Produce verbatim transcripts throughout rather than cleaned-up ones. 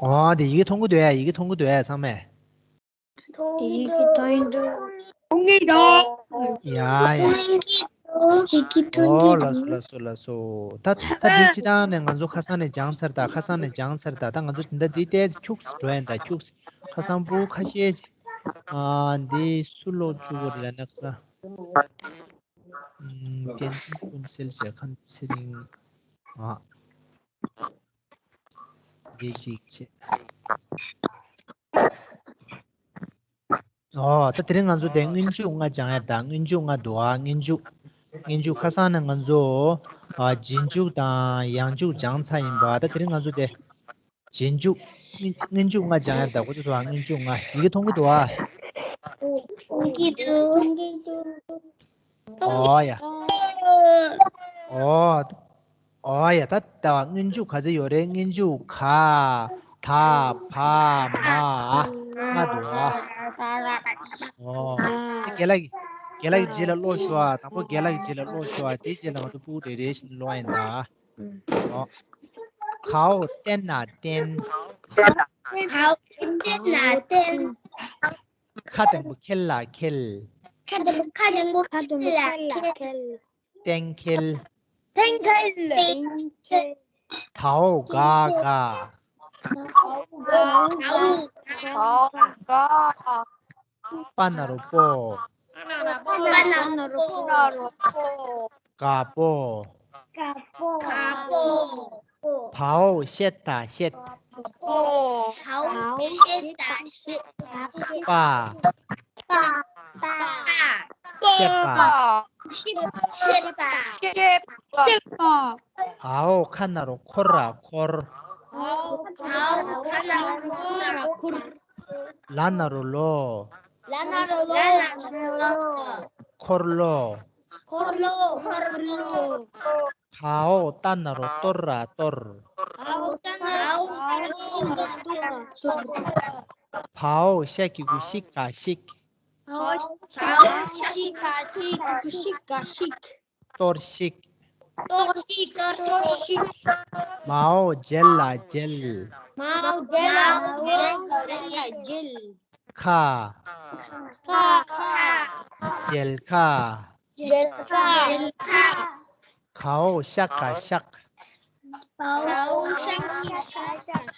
ཨོ་དེ་ཡི་གེ་མཐོང་གི་འདུག་ཡ། ཡི་གེ་མཐོང་གི་འདུག་ཡ་ཚང་མས། ཡི་གེ་མཐོང་གི་འདུག་ཡ་ཡ། ཡི་གེ་མཐོང་གི་འདུག་ཨོ་ལགས་སོ་ལགས་སོ་ལགས་སོ། ད་ད་འདི་སྤྱི་བཏང་ནས་ང་ཚོ་ཁ་སང་ནས་སྦྱངས་ཚར། ད་ཁ་སང་ནས་སྦྱངས་ཚར། ད་ད་ང་ཚོ་འདི་འདྲ་འདི་ཏོག་ཙམ་འཁྱུག་འགྲོ་ཡ། ད་འཁྱུག་ཁ་སང་བུ་ཁ་ཤས་ཅིག་ཨ་འདི་སུ་ཀློག་བཅུག་གི་རེད་ལབ་ན། ཁ་སང་ཨམ་བསྟན་འཛིན་ཀུན་གསལ་བྱས། ཁ་ཚེ་རིང་། ཨ་འདི་གཅིག་བྱས། ཨོ་ད་དེ་རིང་ང་ཚོ་དེ་སྔོན་འཇུག་ལྔ་སྦྱང་ཡ། ད་སྔོན་འཇུག་ལྔ་འདུག་ཨ་སྔོན་འཇུག་སྔོན་འཇུག་ཁ་སང་ནས་ང་ཚོ་ཨ་རྗེས་འཇུག་དང་ཡང་འཇུག་སྦྱངས་ཚར་ཡིན་པ། ད་དེ་རིང་ང་ཚོ་དེ་རྗེས་འཇུག་སྔོན་འཇུག་ལྔ་སྦྱང་ཡ། ད་གོ་ཚོད་སོང་ཨ། སྔོན་འཇུག་ལྔ། ཡི་གེ་མཐོང་གི་འདུག་ཨ། མཐོང་གི་འདུག་ཨོ་ཡ། ཨོ། ཨོ་ཡ། ད་ད་སྔོན་འཇུག་ག་ཚོད་ཡོད་རེད། སྔོན་འཇུག་ག་ད་བ་མ་ལྔ་འདུག་ཨ། ཨོ། དེ་རྒན་ལགས་ཀྱི་རྗེས་ལ་ཀློག་ཤོག་ཨ། དང་པོ་རྒན་ལགས་ཀྱི་རྗེས་ལ་ཀློག་ཤོག་ཨ། དེའི་རྗེས་ལ་ང་ཚོ་སྤུ་གུ་རེ་རེ་བཞིན་ཀློག་ཡིན་ད། ཨོ། གའོ་བསྟན་ན་བསྟན། གའོ་བསྟན་ན་བསྟན། ཁ་འགྲེང་བུ་ཁེལ་ལ་ཁེལ། ཁ་འགྲེང་བུ་ཁ་འགྲེང་བུ་ཁ་འགྲེང་བུ་ཁ་ལ་ཁེལ། གཏན་འཁེལ། གཏན་འཁེལ། གཏན་འཁེལ། དའོ་དགའ་དགའ། དའོ་དགའ་དགའ། པ་ན་རོ་པོ། པ་ན་རོ་པོ། དགའ་པོ། དགའ་པོ། དགའ་པོ། བའོ་ཤད་ད་ཤད། བའོ་ཤད་ད་ཤད། པ། པ། པ། བཤད་པ། བཤད་པ། བཤད་པ། ཨའོ་ཁ་ན་རོ་འཁོར་ར་འཁོར། ཨའོ་ཁ་ན་རོ་འཁོར་ར་འཁོར། ལ་ན་རོ་ལོ། ལ་ན་རོ་ལོ། འཁོར་ལོ། འཁོར་ལོ། འཁོར་ལོ། གའོ་ཏ་ན་རོ་གཏོར་ར་གཏོར། གའོ་ཏ་ན་རོ་གཏོར་ར་གཏོར། བའོ་ཤ་གི་གུ་ཤིག་ག་ཤིག། བའོ་ཤ་གི་གུ་ཤིག་ག་ཤིག། ཤིག་ག་ཤིག། གཏོར་ཤིག། གཏོར་ཤིག། གཏོར་ཤིག། མའོ་མཇལ་ལ་མཇལ། མའོ་མཇལ་ལ་མཇལ། མཇལ་ལ་མཇལ། ཁ། ཁ། ཁ། མཇལ་ཁ། མཇལ་ཁ། མཇལ་ཁ། གའོ་ཤ་ག་ཤག། གའོ་ཤ་ག་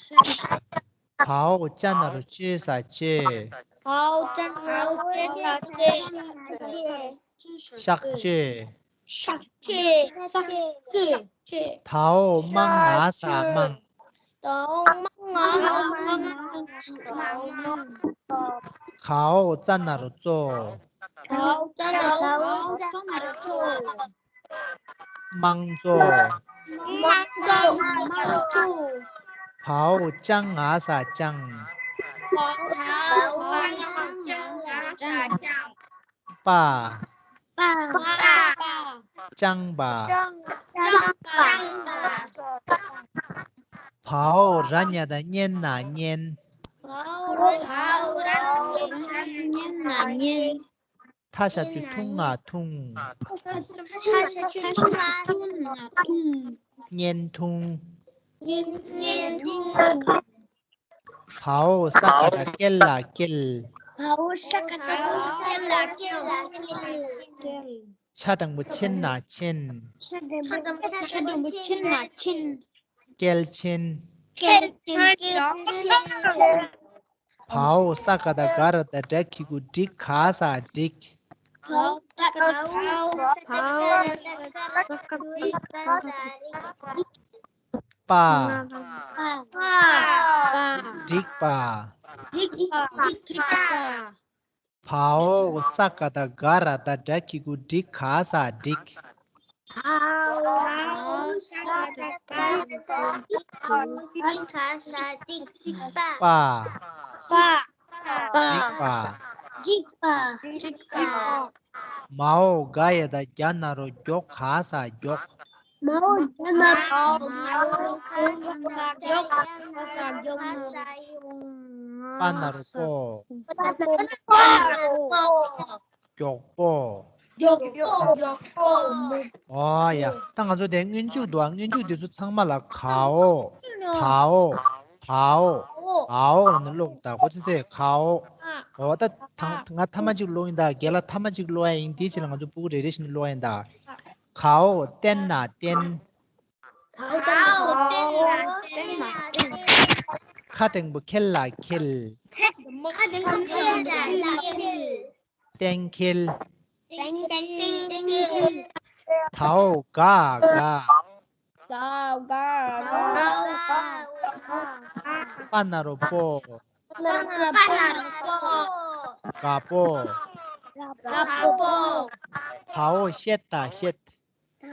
ཤག། བའོ་ཅ་ན་རོ་ཅོ་ས་ཅོས། བའོ་ཅ་ན་རོ་ཅོ་ས་ཅོས། གཤག་བཅོས། གཤག་བཅོས། གཤག་བཅོས། དའོ་དམངས་ང་ས་དམངས། དའོ་དམངས་ང་ས་དམངས། གའོ་ཙ་ན་རོ་ཙོ། གའོ་ཙ་ན་རོ་ཙོ། དམངས་གཙོ། དམངས་གཙོ། དམངས་གཙོ། བའོ་ཅ་ང་ས་ཅང་། བའོ་ཅ་ང་ས་ཅང་། པ། པ། པ། ཅང་པ། ཅང་པ། བའོ་ར་ཉ་ད་ཉན་ན་ཉན། བའོ་ར་ཉ་ད་ཉན་ན་ཉན། ཐ་ཤ་ཅུ་ཐུང་ང་ཐུང་། ཐ་ཤ་ཅུ་ཐུང་ང་ཐུང་། བརྙན་ཐུང་། བརྙན་ཐུང་། བའོ་ས་ཀ་ད་སྐེལ་ལ་སྐེལ། བའོ་ས་ཀ་ད་སྐེལ་ལ་སྐེལ། ཆ་འགྲེང་བུ་ཆེན་ན་ཆེན། ཆ་འགྲེང་བུ་ཆེན་ན་ཆེན། སྐེལ་ཆེན། སྐེལ་ཆེན། སྐེལ་ཆེན། བའོ་ས་ཀ་ད་ག་ར་ད་སྒྲ་གི་གུ་འགྲིག་ག་ས་འགྲིག། བའོ་ས་ཀ་ད་ག་ར་ད་སྒྲ་གི་གུ་འགྲིག་ག་ས་འགྲིག། པ། པ། འགྲིག་པ། འགྲིག་པ། འགྲིག་པ། བའོ་ས་ཀ་ད་ག་ར་ད་སྒྲ་གི་གུ་འགྲིག་ག་ས་འགྲིག། བའོ་ས་ཀ་ད་ག་ར་ད་སྒྲ་གི་གུ་འགྲིག་ག་ས་འགྲིག། པ། པ། པ། འགྲིག་པ། འགྲིག་པ། འགྲིག་པ། མའོ་ག་ཡ་ད་གྱ་ན་རོ་མགྱོགས་ག་ས་མགྱོགས། མའོ་གྱ་ན་རོ་མགྱོགས་ག་ས་མགྱོགས། པ་ན་རོ་པོ། པ་ན་རོ་པོ། མགྱོགས་པོ། མགྱོགས་པོ། མགྱོགས་པོ། མུ། ཨོ་ཡ། ད་ང་ཚོ་དེ་སྔོན་འཇུག་འདུག་ཨ། སྔོན་འཇུག་དེ་ཚོ་ཚང་མ་ལ་གའོ། དའོ། བའོ། འའོ་ལབ་ནས་ཀློག་ད། གོ་ཚོད་ཚོད། གའོ། ཨོ་ད་ཐང་ང་ཐ་མ་གཅིག་ཀློག་ཡིན་ད། རྒན་ལགས་ཐ་མ་གཅིག་ཀློག་ཡ་ཡིན། དེའི་རྗེས་ལ་ང་ཚོ་སྤུ་གུ་རེ་རེ་བཞིན་ཀློག་ཡིན་ད། གའོ། བསྟན་ན་བསྟན། གའོ། བསྟན་ན་བསྟན། ཁ་འགྲེང་བུ་འཁེལ་ལ་འཁེལ། ཁ་འགྲེང་བུ་འཁེལ་ལ་འཁེལ། གཏན་འཁེལ། གཏན་འཁེལ། དའོ་དགའ་དགའ། དའོ་དགའ་དགའ། པ་ན་རོ་པོ། པ་ན་རོ་པོ། དགའ་པོ། དགའ་པོ། དའོ་བཤད་ད་བཤད།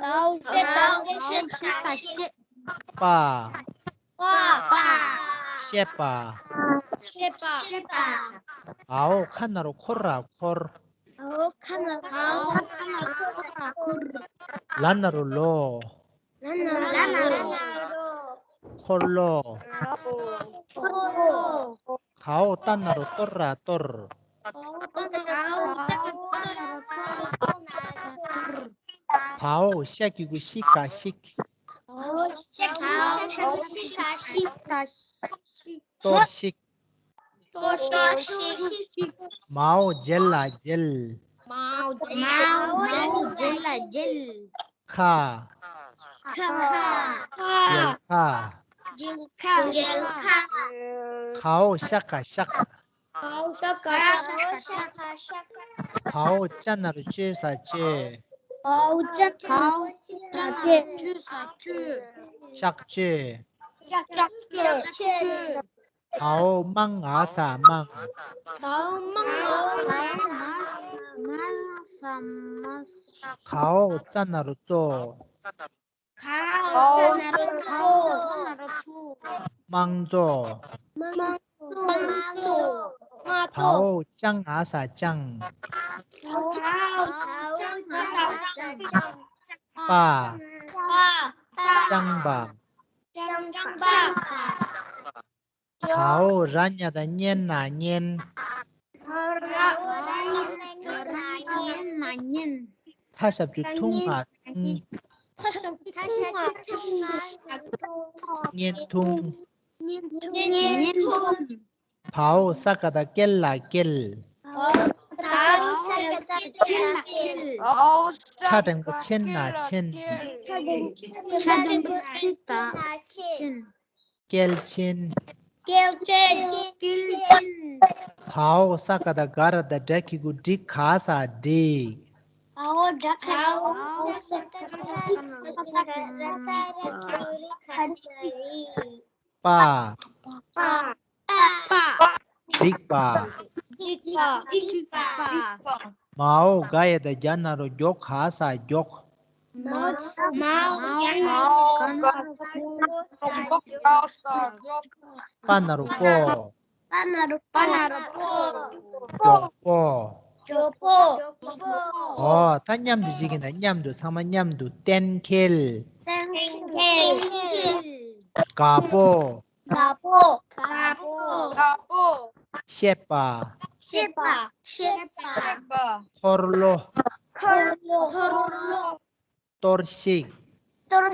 དའོ་བཤད་ད་བཤད། པ། པ། བཤད་པ། བཤད་པ། འའོ་ཁ་ན་རོ་འཁོར་ར་འཁོར། འའོ་ཁ་ན་རོ། འའོ་ཁ་ན་རོ་འཁོར་ར་འཁོར། ལ་ན་རོ་ལོ། ལ་ན་རོ་ལོ། འཁོར་ལོ། འཁོར་ལོ། གའོ་ཏ་ན་རོ་གཏོར་ར་གཏོར། གའོ་ཏ་ན་རོ་གཏོར་ར་གཏོར། བའོ་ཤ་གི་གུ་ཤི་ག་ཤིག། བའོ་ཤ་གི་གུ་ཤི་ག་ཤིག། གཏོར་ཤིག། གཏོར་ཤིག། མའོ་མཇལ་ལ་མཇལ། མའོ་མཇལ་ལ་མཇལ། ཁ། ཁ། མཇལ་ཁ། མཇལ་ཁ། གའོ་ཤ་ག་ཤག། གའོ་ཤ་ག་ཤག། བའོ་ཅ་ན་རོ་ཅོ་ས་ཅོ། བའོ་ཅ་ན་རོ་ཅོ་ས་ཅོ། གཤག་བཅོས། གཤག་བཅོས། བའོ་མང་ང་ས་མང་། བའོ་མང་ང་ས་མང་། གའོ་ཙ་ན་རོ་ཙོ། གའོ་ཙ་ན་རོ་ཙོ། དམངས་གཙོ། དམངས་གཙོ། བའོ་ཅ་ང་ས་ཅང་། བའོ་ཅ་ང་ས་ཅང་། པ། པ། ཅང་པ། ཅང་པ། བའོ་ར་ཉ་ད་ཉན་ན་ཉན། བའོ་ར་ཉ་ད་ཉན་ན་ཉན། ཐ་ཞབས་ཀྱུ་ཐུང་ང་ཐུང་། ཐ་ཞབས་ཀྱུ་ཐུང་ང་ཐུང་། བརྙན་ཐུང་། བརྙན་ཐུང་། བའོ་ས་ག་ད་སྐེལ་ལ་སྐེལ། བའོ་ས་ག་ད་སྐེལ་ལ་སྐེལ། ཁྲ་འགྲེང་བུ་ཆེན་ན་ཆེན། ཁྲ་འགྲེང་བུ་ཆེན་ན་ཆེན། སྐེལ་ཆེན། སྐེལ་ཆེན། སྐེལ་ཆེན། བའོ་ས་ག་ད་ག་ར་ད་སྒྲ་གི་གུ་འགྲིག་ག་ས་འགྲིག། བའོ་སྒྲ་ག་བའོ་ས་ག་ད་ག་ར་ད་སྒྲ་གི་གུ་འགྲིག་ག་ས་འགྲིག། པ། པ། པ། འགྲིག་པ། འགྲིག་པ། འགྲིག་པ། མའོ་ག་ཡ་ད་རྒྱ་ན་རོ་མགྱོགས་ག་ས་མགྱོགས། མའོ་མའོ་རྒྱ་ན་རོ་མགྱོགས་ག་ས་མགྱོགས། པ་ན་རོ་པོ། པ་ན་རོ་པོ། མགྱོགས་པོ། མགྱོགས་པོ། ཨོ་ད་མཉམ་དུ་ཅིག་གིས་ན་མཉམ་དུ་ཚང་མ་མཉམ་དུ། གཏན་འཁེལ། གཏན་འཁེལ། དགའ་པོ། དགའ་པོ། དགའ་པོ། དགའ་པོ། བཤད་པ། བཤད་པ། བཤད་པ། འཁོར་ལོ། འཁོར་ལོ། འཁོར་ལོ། གཏོར་བཤིག། གཏོར་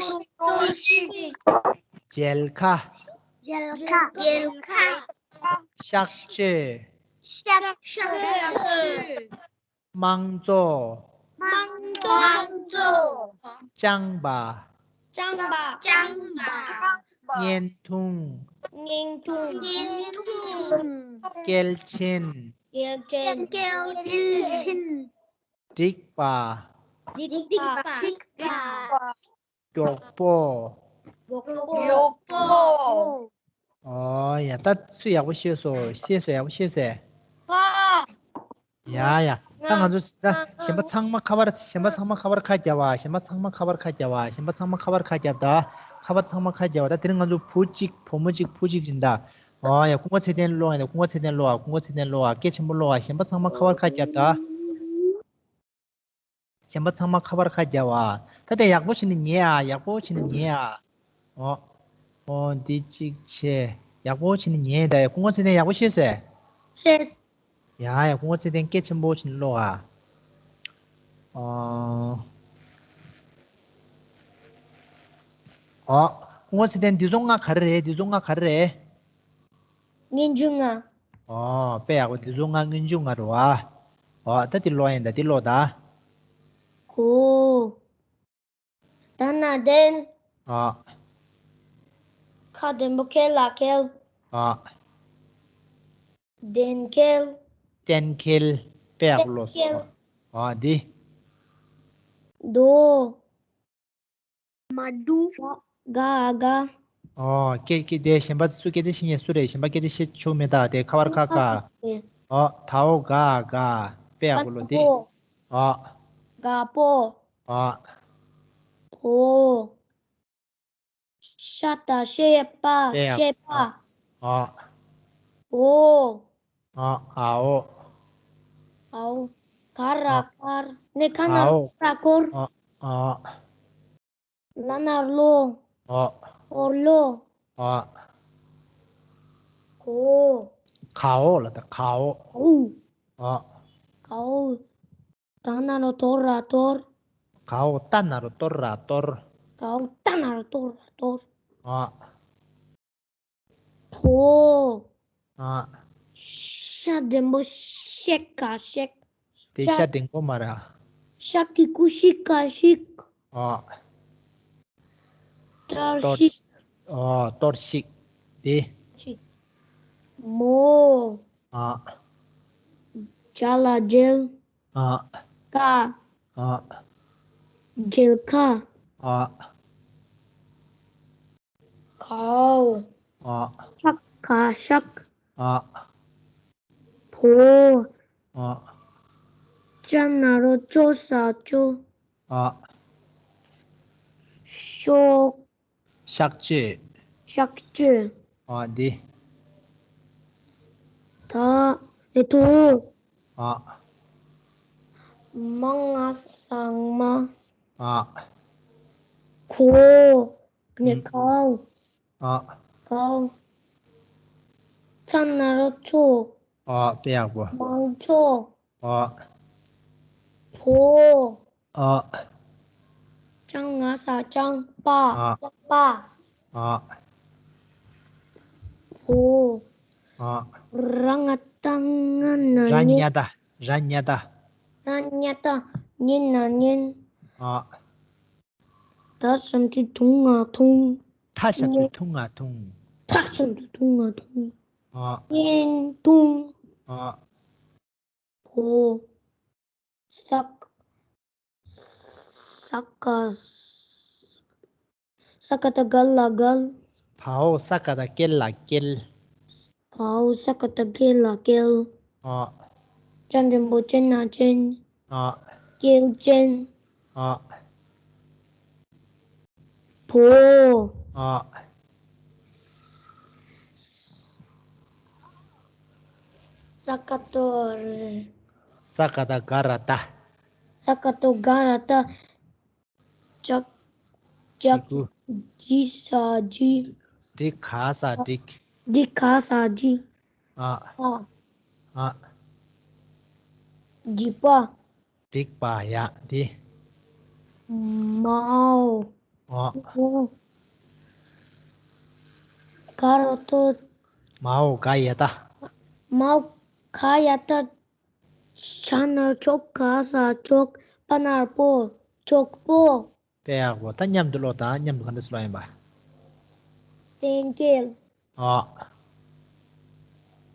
བཤིག། མཇལ་ཁ། མཇལ་ཁ། མཇལ་ཁ། གཤག་བཅོས། གཤག་བཅོས། དམངས་གཙོ། དམངས་གཙོ། དམངས་གཙོ། ལྕང་པ། ལྕང་པ། ལྕང་པ། བརྙན་ཐུང་། བརྙན་ཐུང་། བརྙན་ཐུང་། སྐེལ་ཆེན། སྐེལ་ཆེན། སྐེལ་ཆེན། འགྲིག་པ། འགྲིག་པ། འགྲིག་པ། མགྱོགས་པོ། མགྱོགས་པོ། ཨོ་ཡ། ད་སུ་ཡག་པོ་ཤེས་སོང་། ཤེས་སོང་། ཡག་པོ་ཤེས་སོང་། ཡ་ཡ། ད་ང་ཚོ་ད་གཞན་པ་ཚང་མ་ཁ་པར། གཞན་པ་ཚང་མ་ཁ་པར་ཁ་རྒྱབ་པ། གཞན་པ་ཚང་མ་ཁ་པར་ཁ་རྒྱབ་པ། གཞན་པ་ཚང་མ་ཁ་པར་ཁ་རྒྱབ་ད། ཁ་པར་ཚང་མ་ཁ་རྒྱབ་པ། ད་དེ་རིང་ང་ཚོ་བུ་གཅིག་བུ་མོ་གཅིག་བུ་གཅིག་ཡིན་ད། ཨོ་ཡ། སྐུ་ངོ་ཚེ་བརྟན་ཀློག་ཡིན་ད། སྐུ་ངོ་ཚེ་བརྟན་ཀློག་ཨ། སྐུ་ངོ་ཚེ་བརྟན་ཀློག་ཨ། སྐད་ཆེན་པོ་ཀློག་ཨ། གཞན་པ་ཚང་མ་ཁ་པར་ཁ་རྒྱབ་ད། གཞན་པ་ཚང་མ་ཁ་པར་ཁ་རྒྱབ་ཨ། ད་དེ་ཡག་པོ་བྱས་ནས་ཉན་ཨ། ཡག་པོ་བྱས་ནས་ཉན་ཨ། ཨོ། ཨོ་འདི་གཅིག་བྱས། ཡག་པོ་བྱས་ནས་ཉན་ད། སྐུ་ངོ་ཚེ་བརྟན་ཡག་པོ་ཤེས་སོང་། ཤེས། ཡ་ཡ། སྐུ་ངོ་ཚེ་བརྟན་སྐད་ཆེན་པོ་བྱས་ནས་ཀློག་ཨ། ཨོ། ཨོ། སྐུ་ངོ་ཚེ་བརྟན། འདི་ཚོ་ལྔ་ག་རེ་རེད། འདི་ཚོ་ལྔ་ག་རེ་རེད། སྙན་འཇུག་ལྔ། ཨོ། དཔེ་ཡག་པོ། འདི་ཚོ་ལྔ་སྙན་འཇུག་ལྔ་རེད་བ། ཨོ། ད་འདི་ཀློག་ཡིན། ད་འདི་ཀློག་ད། གོ། ད་ན་ལྡན། ཨོ། ཁ་ལྡེམ་པོ་ཁལ་ལ་ཁེལ། ཨོ། ལྡེན་ཁེལ། བསྟན་ཁེལ། དཔེ་ཡག་པོ་ཀློག་སོང་། ཨོ། འདི། རྡོ། མ་འདུག་ག་ག་ཨོ། སྐད་སྐད་དེ་གཞན་པ་སུ་སྐད་ཆ་བཤད་མཁན་སུ་རེད། གཞན་པ་སྐད་ཆ་བཤད་ཆོག་མེད། ད་དེ་ཁ་བར་ཁ་ག་ཨོ། དའོ་ག་ག་དཔེ་ཡག་པོ་ཀློག་དེ། ཨོ། ག་པོ། ཨོ། བོ། ཤ་ད་ཤེས་པ། དཔེ་ཡག་ཤེས་པ། ཨོ། བོ། ཨ་ཨའོ། ཨའོ། ག་ར་ཨ་དཀར། ནས་ཁ་ན་ཨའོ། ར་འཁོར། ཨ་ཨ། ལ་ན་ལོ། ཨ་འཁོར་ལོ། ཨ་གོ། གའོ་ལ་ད་གའོ། གའོ། ཨ་གའོ། ད་ན་རོ་དོ་ར་དོར། གའོ་ད་ན་རོ་དོ་ར་དོར། གའོ་ད་ན་རོ་དོ་ར་དོར། ཨ། བོ། ཨ། ཤ་འགྲེང་བུ་ཤེ་ག་ཤེག་དེ་ཤ་ཤ་འགྲེང་བུ་མ་རེད། ཤ་གི་གུ་ཤི་ག་ཤིག་ཨ། གཏོར་གཏོར་ཤིག་ཨ། གཏོར་ཤིག་དེ། ཤིག་མོ། ཨ། ཇ་ལ་མཇལ། ཨ། ཀ་ཨ། མཇལ་ཁ་ཨ། གའོ། ཨ། ཤ་ག་ཤག་ཨ། བོ། ཨ། ཅ་ན་རོ་ཅོ་ས་ཅོ། ཨ། ཤོག་གཤག་བཅོས། གཤག་བཅོས། ཨ་འདི། ད་ཨེ་ཐུ། ཨ། མ་ང་ས་ང་མ། ཨ། གོ། ནས་གའོ། ཨ། གའོ། ཚ་ན་རོ་ཚོ། ཨ་དཔེ་ཡག་པོ། མང་ཚོ། ཨ། བོ། ཨ། ཅང་ང་ས་ཅང་པ། ཨ། ཅང་པ། ཨ། བོ། ཨ། ར་ང་ཏ་ང་ན་ར་ཉ་ཉན། ཉ་ད། ར་ཉ་ད། ར་ཉ་ད། ཉན་ན་ཉན། ཨ། ད་ཞབས་ཀྱུ་དུ་ང་ཐུང་། ད་ཞབས་ཀྱུ་དུ་ང་ཐུང་། ད་ཞབས་ཀྱུ་དུ་ང་ཐུང་། ཨ། ཉན་ཐུང་། ཨ། བོ། ས་ས་ཀ་ས་ཀ་ད་ག་ལ་གལ། བའོ་ས་ཀ་ད་སྐེ་ལ་སྐེལ། བའོ་ས་ཀ་ད་སྐེ་ལ་སྐེལ། ཨ། ཅ་འགྲེང་བུ་ཅེ་ན་ཅན། ཨ། སྐེལ་ཅན། ཨ། བོ། ཨ། ས་ཀ་ཏོ། ས་ཀ་ད་ག་ར་ད། ས་ཀ་ཏོ་ག་ར་ད། ཅག་ཅག་ཇི་ས་ཇི། འགྲིག་ག་ས་འགྲིག་འགྲིག་ག་ས་འགྲིག་ཨ། ཨ། ཨ། འགྲིག་པ། འགྲིག་པ་ཡ་དེ། མའོ། ཨ། ཨོ། ག་ར་ཏོ། མའོ་ག་ཡ་ད། མའོ་ག་ཡ་ད། ཤ་ན་ཆོ་ག་ས་ཆོག་པ་ན་རོ་པོ། ཆོག་པོ། དཔེ་ཡག་པོ། ད་མཉམ་དུ་ཀློག་དང་། མཉམ་དུ་ག་འདྲ་སེ་ཀློག་ཡིན་པ། གཏན་འཁེལ། ཨ།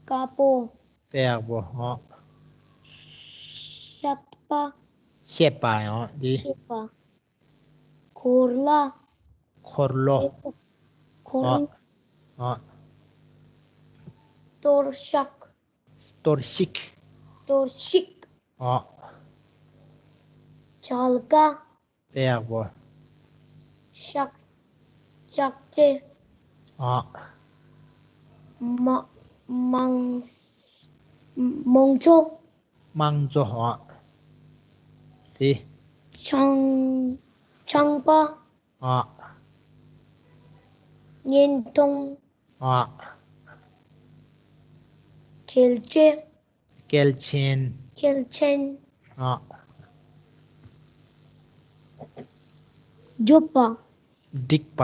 དཀར་པོ། དཔེ་ཡག་པོ། ཨ། བཤད་པ། བཤད་པ་ཡང་འདི། བཤད་པ། འཁོར་ལོ། འཁོར་ལོ། འཁོར། ཨ། ཨ། གཏོར་བཤིག་གཏོར་བཤིག་གཏོར་བཤིག་ཨ། བྱ་དགའ། དཔེ་ཡག་པོ། ཤག་ཤག་ཅེ། ཨ། མ་མང་མང་ཚོགས། དམངས་གཙོ། ཨ། དེ། ཆང་ཆང་པ། ཨ། བརྙན་ཐུང་། ཨ། གལ་ཆེ། གལ་ཆེན། གལ་ཆེན། ཨ། མགྱོགས་པ། འགྲིག་པ།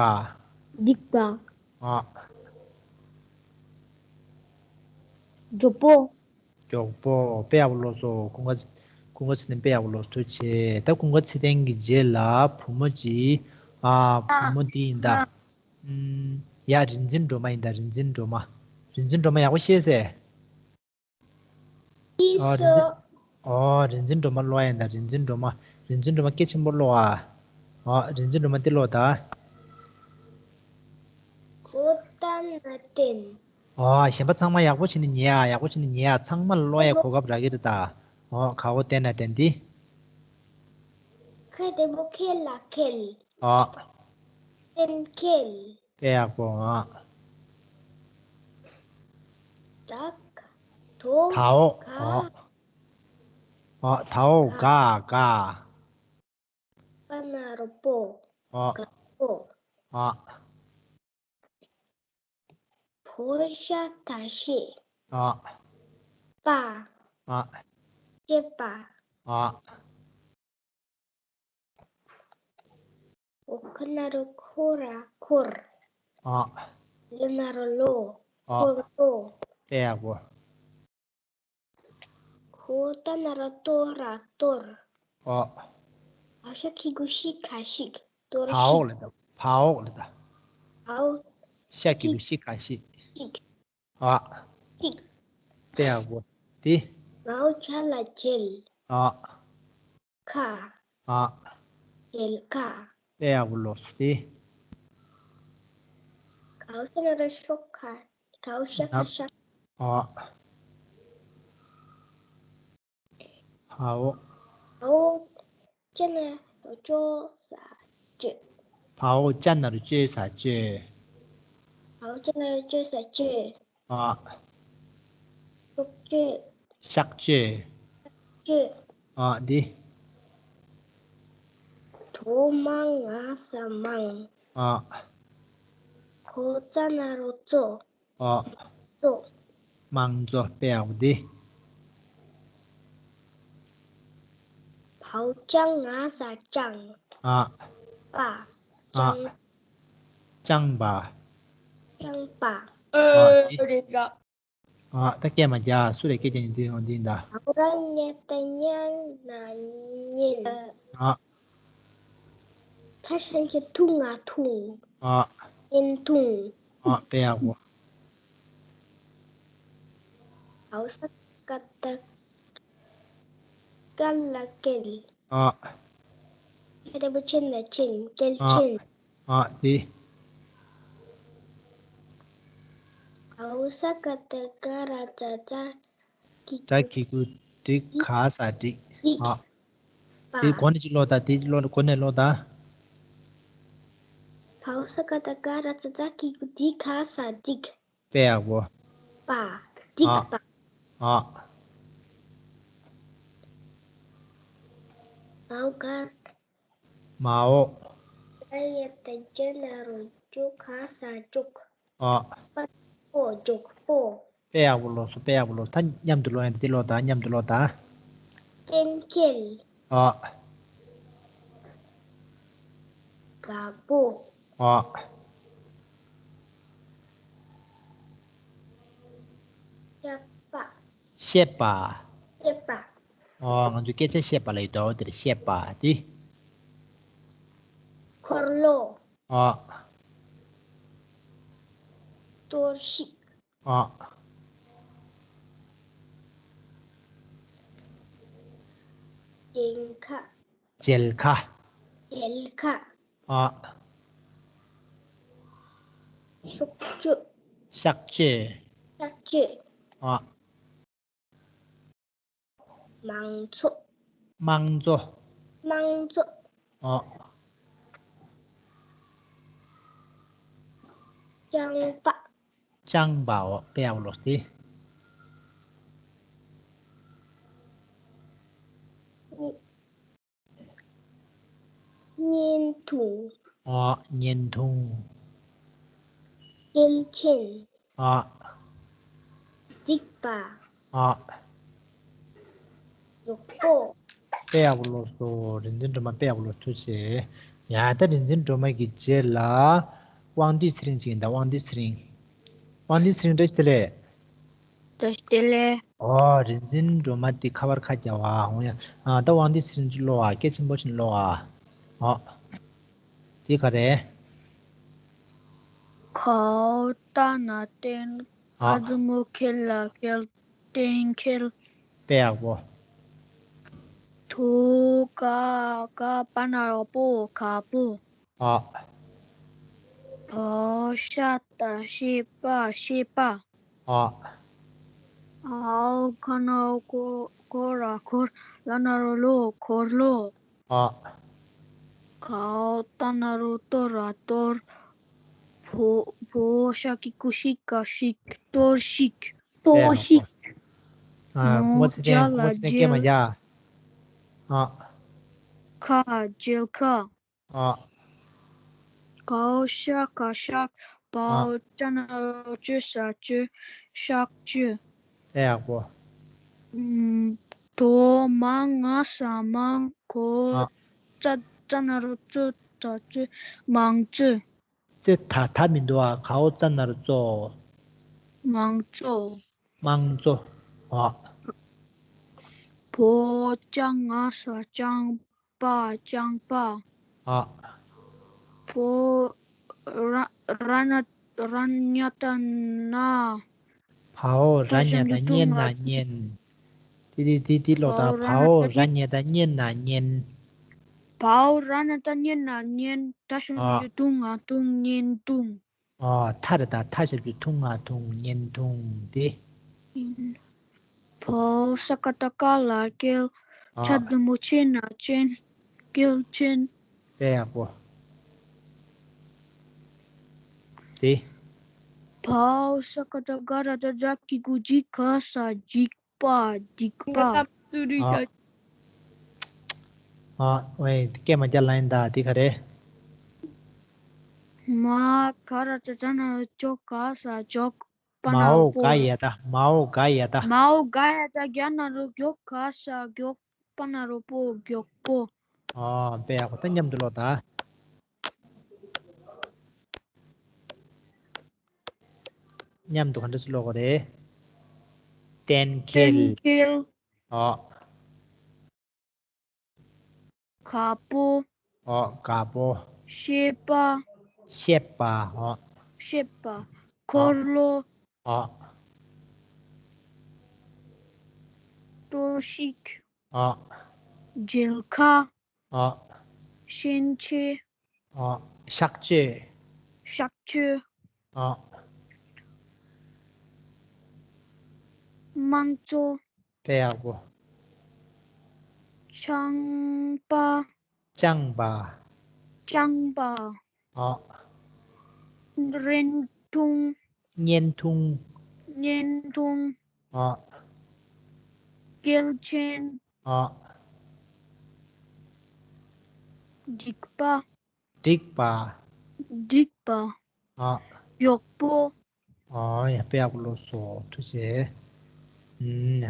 འགྲིག་པ། ཨ། མགྱོགས་པོ། མགྱོགས་པོ། དཔེ་ཡག་པོ་ལོ་སོ། ཀུན་དགའ་ཀུན་དགའ་ཚེ་བརྟན། དཔེ་ཡག་པོ་ལོ་སོ། ཐུགས་རྗེ་ཆེ། ད་ཀུན་དགའ་ཚེ་བརྟན་གྱི་རྗེས་ལ་བུ་མོ་ཅིག་ཨ། བུ་མོ་འདི་ཡིན་ད། ཨུམ། ཡ། རིག་འཛིན་སྒྲོལ་མ་ཡིན་ད། རིག་འཛིན་སྒྲོལ་མ། རིག་འཛིན་སྒྲོལ་མ་ཡག་པོ་ཤེས་ཟེར། ཨོ། རིག་འཛིན། ཨོ། རིག་འཛིན་སྒྲོལ་མ་ཀློག་ཡ་ཡིན་ད། རིག་འཛིན་སྒྲོལ་མ། རིག་འཛིན་སྒྲོལ་མ་སྐད་ཆེན་པོ་ཀློག་ཨ། ཨོ། རིག་འཛིན་སྒྲོལ་མ་འདི་ཀློག་ད། གོ་བརྡ་ན་བརྟེན། ཨོ། གཞན་པ་ཚང་མ་ཡག་པོ་བྱས་ནས་ཉན་ཨ། ཡག་པོ་བྱས་ནས་ཉན་ཨ། ཚང་མ་ལ་ཀློག་ཡ་གོ་སྐབས་རག་གི་རེད་ད། ཨོ། ག་འོག་བརྟེན་ན་བརྟེན་ཏེ། ཁ་བདེ་པོ་ཁེལ་ལ་ཁེལ། ཨོ། བརྟེན་ཁེལ། དཔེ་ཡག་པོ། ཨོ། ད་ག། དོ། ད་འོག་ག། ཨོ། ཨོ། ད་འོག་ག། ག། ག། པ་ན་རོ་པོ། ཨོ། ག་པོ། ཨོ། བོ་ཞ་ད་ཤེ། ཨོ། པ། ཨོ། ཤེས་པ། ཨོ། འོ་ཁ་ན་རོ་ཁོ་ར་འཁོར། ཨོ། ལ་ན་རོ་ལོ། ཨོ། འཁོར་ལོ། དཔེ་ཡག་པོ། གོ་ད་ན་རོ་དོ་ར་གཏོར། ཨོ། འའོ་ཤ་གི་གུ་ཤི་ག་ཤིག་གཏོར་ཤིག་འའོ་ལ་ད། འའོ་ལ་ད། འའོ་ཤ་གི་གུ་ཤི་ག་ཤིག་ཤིག་ཨོ། ཤིག་དཔེ་ཡག་པོ། དེ། ངའོ་ཇ་ལ་མཇལ། ཨོ། ཁ། ཨོ། མཇལ་ཁ་དཔེ་ཡག་པོ་ལོ་སོ། དེ། གའོ་ཤ་ན་རོ་ཤོ་ག་གའོ་ཤ་ག་ཤ་ཨོ། འའོ། འའོ་ཅ་ན་རོ་ཅོ་ས་ཅོ། འའོ་ཅ་ན་རོ་ཅོ་ས་ཅོ། འའོ་ཅ་ན་རོ་ཅོ་ས་ཅོ། ཨོ། ཤག་ཅོ། ཤག་ཅོ། ཅོ། ཨོ། འདི། དོ་མ་ང་ས་མང་། ཨོ། གོ་ཙ་ན་རོ་ཙོ། ཨོ། ཙོ། དམངས་གཙོ། དཔེ་ཡག་པོ་འདི། བའོ་ཅང་ང་ས་ཅང་། ཨོ། པ། ཨོ། ཅང་། ཅང་པ། ཅང་པ། ཨོ། འདི། ཨོ། ད་སྐད་མ་རྒྱག་སུ་རེད་སྐད་རྒྱག་མཁན་འདི་ཡོང་འདི་ཡིན་ད། འའོ་ར་ཉ་ད་ཉང་ན་ཉན། ཨོ། ཁ་ཤན་གྱི་ཐུང་ང་ཐུང་། ཨོ། ཉན་ཐུང་། ཨོ། དཔེ་ཡག་པོ། འའོ་ས་ཀ་ད་ཀ་ལ་ཀེལ། ཨོ། ཁ་བདེ་པོ་ཆེན་ལ་ཆེན། ཀེལ་ཨོ། ཆེན། ཨོ། དེ། འའོ་ས་ཀ་ད་ག་ར་ཙ་ཙ། ཀི་ད་གི་གུ་འགྲིག་ག་ས་འགྲིག་འགྲིག་ཨོ། པ། དེ་གོ་ནས་ཅི་ཀློག་ད། དེ་ཀློག་གོ་ནས་ཀློག་ད། བའོ་ས་ཀ་ད་ག་ར་ཙ་ཙ་གི་གུ་འགྲིག་ག་ས་འགྲིག་དཔེ་ཡག་པོ། པ། འགྲིག་ཨོ། པ། ཨོ། འའོ་ག་མའོ། ད་ཡ་ད་ཇ་ན་རོ་ཇོ་ག་ས་ཇོག་ཨོ། པ་པོ་ཇོག་པོ། དཔེ་ཡག་པོ་ལོ་སོ། དཔེ་ཡག་པོ་ལོ། ད་མཉམ་དུ་ཀློག་ཡ་འདི་ཀློག་ད། མཉམ་དུ་ཀློག་ད། གཏན་འཁེལ། ཨོ། དགའ་པོ། ཨོ། བཤད་པ། བཤད་པ། བཤད་པ། ཨོ། ང་ཚོས་སྐད་ཆ་བཤད་པ་ལ་ཡོད་དོ། དེར་བཤད་པ་དེ། འཁོར་ལོ། ཨོ། གཏོར་བཤིག་ཨོ། མཇལ་ཁ། མཇལ་ཁ། མཇལ་ཁ། ཨོ། ཤོག་ཅོ། ཤག་ཅོ། ཤག་ཅོ། ཨོ། མང་ཚོགས། དམངས་གཙོ། དམངས་གཙོ། ཨོ། ལྕང་པ། ལྕང་པའོ། དཔེ་ཡག་པོ་ལོ་སྟེ། བརྙན་ཐུང་། ཨོ། བརྙན་ཐུང་། སྐྱེལ་ཆེན། ཨོ། རྩིག་པ། ཨོ། མགྱོགས་པོ། དཔེ་ཡག་པོ་ལོ་སོ། རིག་འཛིན་སྒྲོལ་མ་དཔེ་ཡག་པོ་ལོ། ཐུགས་རྗེ་ཆེ། ཡ་ད་རིག་འཛིན་སྒྲོལ་མ་གི་རྗེས་ལ་དབང་འདུས་ཚེ་རིང་ཅིག་ཡིན་ད། དབང་འདུས་ཚེ་རིང་། དབང་འདུས་ཚེ་རིང་བཀྲ་ཤིས་བདེ་ལེགས། བཀྲ་ཤིས་བདེ་ལེགས། ཨོ་རིག་འཛིན་སྒྲོལ་མ་འདི་ཁ་པར་ཁ་རྒྱག་བ་འོང་ཡ། ཨ་ད་དབང་འདུས་ཚེ་རིང་ཅིག་ཀློག་ཨ། སྐད་ཆེན་པོ་ཞིག་ཀློག་ཨ། ཨོ། འདི་ག་རེད། གའོ་ཏ་ན་སྟན། ཨ། ག་ཛུ་མོ་ཁེ་ལ་ཁེལ། གཏན་འཁེལ། དཔེ་ཡག་པོ། དོ་ག་ག་པ་ན་རོ་པོ། ག་པོ། ཨ། བ་ཤ་ཏ་ཤེ་པ། ཤེས་པ། ཨ། འའོ་ཁ་ན་རོ་ཁོ་ར་ཁོར། ལ་ན་རོ་ལོ། འཁོར་ལོ། ཨ། གའོ་ཏ་ན་རོ་ཏོ་ར་གཏོར། བོ་བོ་ཤ་གི་གུ་ཤི་ག་ཤིག་གཏོར་ཤིག་གཏོར་ཤིག་ཨ། མོ་ངོ་ཚ་ཅ་ལ་ངོ་ཚ་སྐད་མ་རྒྱལ། རྒྱག་ཨ། ཁ་རྒྱལ་ཁ། ཨ། གའོ་ཤ་ག་ཤག་ཨ། བའོ་ཅ་ན་རོ་ཅོ་ས་ཅོ། ཤག་ཅོ། དཔེ་ཡག་པོ། ཨུམ། དོ་མ་ང་ས་མང་། གོ་ཨ། ཙ་ཙ་ན་རོ་ཙོ་ཙ་ཙོ། མང་ཙོ། ཙེ་ད་ད་མི་འདུག་ཨ། གའོ་ཙ་ན་རོ་ཙོ། མང་ཙོ། མང་ཙོ། ཨ། བོ་ཅ་ང་ས་ཅང་། པ། རྐྱང་པ། ཨ། བོ་ར་ར་ན་ར་ཉ་ཏ་ན། བའོ་ར་ཉ་ཏ་སྙན་ན་སྙན། ཏི་ཏི་ཏི་ཏི་ཀློག་དང་། བའོ་ར་ན་ཏ་ར་ཉ་ཏ་སྙན་ན་སྙན། བའོ་ར་ན་ཏ་སྙན་ན་སྙན། ད་ཞབས་ཀྱུ་ཏུ་ང་ཏུང་སྙན་ཏུང་། ཨ། ཐ་རེད་ད། ཐ་ཞབས་ཀྱུ་ཐུང་ང་ཐུང་། སྙན་ཐུང་སྟེ། བའོ་ས་ཀ་བཏགས་སྐ་ལ་སྐལ། ཨ། ཆ་འགྲེང་བུ་ཆེ་ན་ཆེན། སྐལ་ཆེན། དཔེ་ཡག་པོ། དེ། བའོ་ས་ཀ་བཏགས་སྒ་ར་བཏགས་སྒྲ་གི་གུ་འཇི་ག་ས་འཇིགས། པ། སྡིག་པ། ཨ། ཨ། ཝེ། སྐད་མ་རྒྱག་ལ་ཡིན་ད། དེ་ག་རེད། མ་ག་ར་བཏགས་མགྲ་ན་རོ་མགྱོགས། ག་ས་མགྱོགས། པ་ན་རོ་པོ། མའོ་ག་ཡ་ད། མའོ་ག་ཡ་ད། མའོ་ག་ཡ་ད་རྒྱ་ན་རོ་མགྱོགས། ག་ས་མགྱོགས། པ་ན་རོ་པོ། མགྱོགས་པོ། ཨ། དཔེ་ཡག་པོ། ད་མཉམ་དུ་ཀློག་ད། མཉམ་དུ་ག་འདྲ་ཞིག་ཀློག་དགོས་རེད། གཏན་འཁེལ། གཏན་འཁེལ། ཨོ། ག་པོ། ཨོ། ག་པོ། ཤེས་པ། ཤེས་པ། ཨོ། ཤེས་པ། འཁོར་ལོ། ཨོ། གཏོར་བཤིག་ཨོ། མཇལ་ཁ། ཨོ། ཤན་ཆེ། ཨོ། གཤག་བཅོས། གཤག་བཅོས། ཨོ། དམངས་གཙོ། དཔེ་ཡག་པོ། ཆང་པ། ལྕང་པ། ལྕང་པ། ཨོ། རན་ཐུང་། བརྙན་ཐུང་། བརྙན་ཐུང་། ཨོ། སྐལ་ཆེན། ཨོ། འགྲིག་པ། འགྲིག་པ། འགྲིག་པ། ཨོ། མགྱོགས་པོ། ཨོ་ཡ། དཔེ་ཡག་པོ་ཀློག་སོང་། ཐུགས་རྗེ་ཆེ། ཨུམ།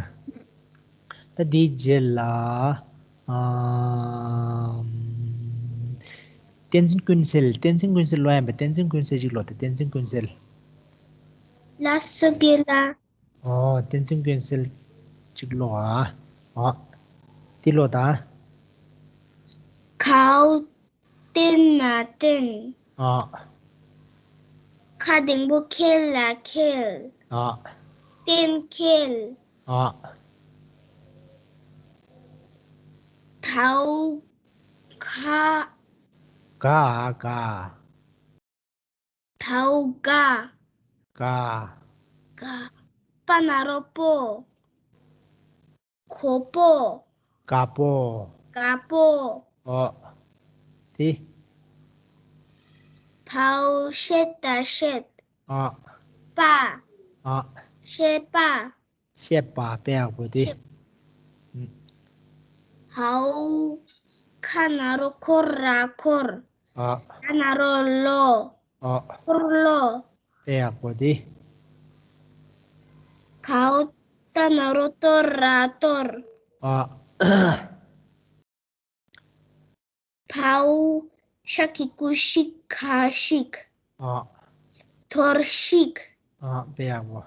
ད་འདིའི་རྗེས་ལ། ཨམ། བསྟན་འཛིན་ཀུན་གསལ། བསྟན་འཛིན་ཀུན་གསལ་ཀློག་ཡ་ཡིན་པ། བསྟན་འཛིན་ཀུན་གསལ་ཅིག་ཀློག་དང་། བསྟན་འཛིན་ཀུན་གསལ། ལགས་སོ་རྒན་ལགས། ཨོ། བསྟན་འཛིན་ཀུན་གསལ་ཅིག་ཀློག་ཨ། ཨོ། འདི་ཀློག་དང་། གའོ་གཏན་ན་བསྟན། ཨོ། ཁ་འགྲེང་བུ་ཁེ་ལ་འཁེལ། ཨོ། གཏན་འཁེལ། ཨོ། དའོ་ག་ག་ག་ག་ག་ག་པ་ན་རོ་པོ། གོ་པོ། དགའ་པོ། དགའ་པོ། ཨོ། དེ། བའོ་ཤད་ད་བཤད། ཨོ། པ། ཨོ། བཤད་པ། བཤད་པ། དཔེ་ཡག་པོ་དེ། བཤད། ཨུམ། འའོ་ཁ་ན་རོ་འཁོ་ར་འཁོར། ཨོ། ལ་ན་རོ་ལོ། ཨོ། འཁོར་ལོ། དཔེ་ཡག་པོ་དེ། གའོ་ཏ་ན་རོ་ཏོ་ར་གཏོར། ཨོ། བའོ་ ཤ་གི་གུ་ཤིག་ཁ་ཤིག་ཨ། ཐོར་ཤིག་ཨ། དཔེ་ཡག་པོ།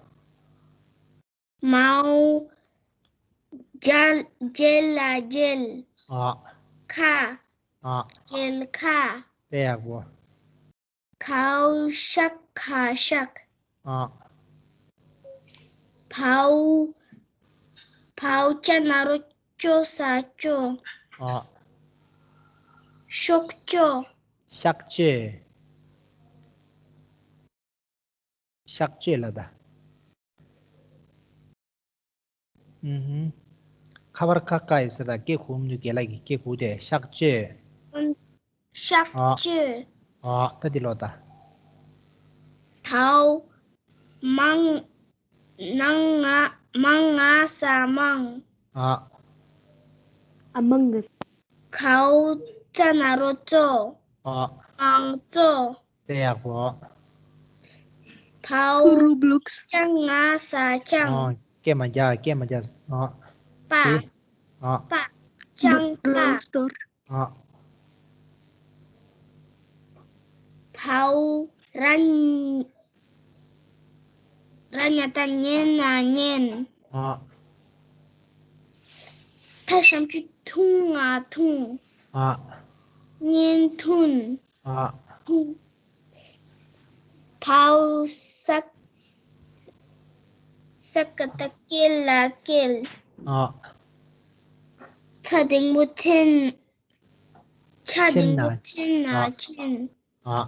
མའོ། མཇལ་མཇལ་ལ་མཇལ། ཨ། ཁ། ཨ། མཇལ་ཁ་དཔེ་ཡག་པོ། གའོ་ཤག་ཁ་ཤག་ཨ། བའོ། བའོ་ཅ་ན་རོ་ཅོ་ས་ཅོ། ཨ། ཤོག་ཅོ། ཤག་ཅེ། ཤག་ཅེ་ལ་ད། ཨུ་ཧུམ། ཁ་བར་ཁ་ཀ་ཡི་ས་ད་སྐད་ཁུག་མི་འདུག་རྒན་ལགས་ཀྱིས་སྐད་ཁུག་དེ་ཤག་ཅེ། ཤག་ཨ། ཅེ། ཨ། ད་འདི་ལོ་ད། དའོ། མང་། ནང་ང་མང་ང་ས་མང་། ཨ། ཨ་མང་གི། གའོ་ཙ་ན་རོ་ཙོ། ཨ། མང་ཙོ། དཔེ་ཡག་པོ། བའོ། རུ་བླུགས། ཅང་ང་ས་ཅང་། ཨ། སྐད་མ་རྒྱག་སྐད་མ་རྒྱག་ཨ། པ། དེ། ཨ། པ། ཅང་པ། ཨ། བའོ། ར། ར་ཉ་ད་ཉན་ན་ཉན། ཨ། ཐ་ཞབས་ཀྱུ་ཐུང་ང་ཐུང་། ཨ། ཉན་ཐུང་། ཨ། ཐུང་། བའོ་ས། ས་ཀ་ད་སྐེ་ལ་སྐེལ། ཨ། ཚ་འགྲེང་བུ་མཚན། ཆ་འགྲེང་བུ་མཚན་ན་མཚན། ཨ།